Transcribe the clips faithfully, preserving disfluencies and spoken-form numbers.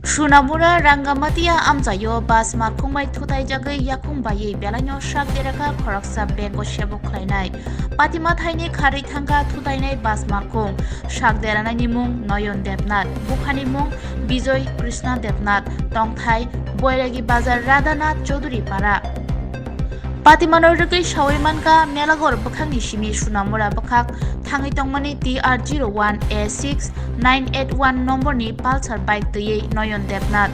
Sunamura Rangamatia amchaio bus malkhung bai thutaijagwi yakung baiwi belaino sak deraka khoroksa bag o sebuk khlainai. Patima thaini kharwi thangkha thutainai bus malkhung. Sak deranaini mung Noyon Debnath, buphani mung Bijoy Krishna Debnath, tongthai Boiragi Bazar Radhanath Chaudhuri Para. Patimano rwgwi sawi mankha Melagor bwkhakni simi Sunamura bwkhak thangwi tongmani T R zero one A six nine eight one nomborni Pulsar bike twiwi Noyon Debnath.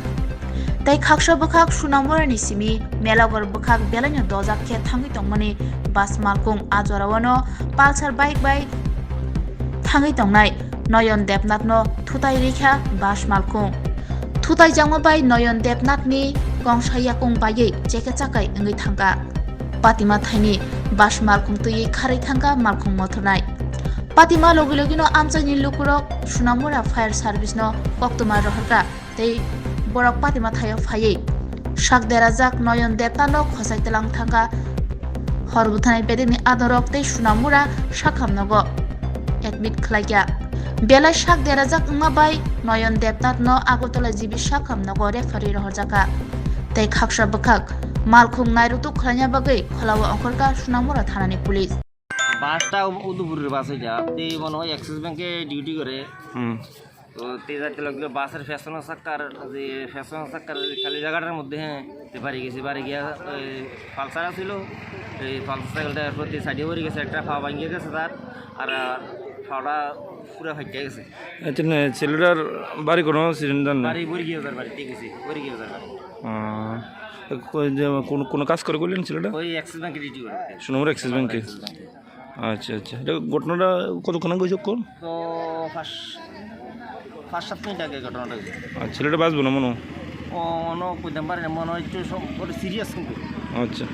Tei khaksa bwkhak Sunamurani simi Melagor bwkhak belaino dojak khe thangwi tongmani bus malkhung. A jorao no Pulsar bike bai thangwi tongnai Noyon Debnathno thutai rikha bus malkhung. Thutai jangma bai Noyon Debnathni kongsa yakung baiwi chekhe chakai wngwi thangkha. Patima thaini bus malkhung twiwi kharwi thangkha malkhung mothornai. Patima logi logino amchaini lukurok Sunamura Fire Service no koktwma rohorkha. Tei borok Patima thaio phaiwi sak derajak Noyon Debnathno khosai tlang thangkha. Hor bwthanai bedekni adorok tei Sunamura sakhamnogo admit khlaikha. Belai sak derajak wngma bai Noyon Debnathno Agartala G B sakhamnogo referee rohorjakha. Tei khaksa bwkhak malkhung nairutuk khlaina bagwi kholao ongkhorkha Sunamura thanani police. বাসটা উদয়পুরের বাস এটা। আপনি মনে হয় অ্যাক্সিস ব্যাংকে ডিউটি করে। হুম। তো তেজ আইতে লাগলো বাসের ফ্যাশনও সাক্কার, যে ফ্যাশনও সাক্কার খালি জায়গাটার মধ্যে, হ্যাঁ, তে বাড়ি গেছে। বাড়ি গিয়া ওই পালসার আছিল, এই পালসার সাইকেলটা এরপর দিয়ে সাইডে পড়ে গেছে, একটা পা ভাঙিয়ে গেছে তার, আর, আর পাটা পুরো ফাটিয়ে গেছে। আচ্ছা, না, ছেলেটার বাড়ি কোনো সিলিন্ডার নেই? বাড়ি বর্গীয় বাজার, বাড়ি ঠিক আছে, বর্গীয় বাজার বাড়ি। আহ, কো-, যে কোনো, কোনো কাজ করে করলেন ছেলেটা? ওই অ্যাক্সিস ব্যাংকে ডিউটি করে। সুনামুর অ্যাক্সিস ব্যাংকে? অ্যাক্সিস ব্যাংকে। আচ্ছা, আচ্ছা। এটা ঘটনাটা কতক্ষণ আগে হয়েছে, কখন? তো পাঁচ, পাঁচ সাত মিনিট আগে ঘটনাটা হয়েছে। আর ছেলেটা বাঁচবো না মনে হয়? ও, মনে হয় কইতাম পারি না, মনে হয় একটু সম-, ওটা সিরিয়াস কিন্তু। আচ্ছা।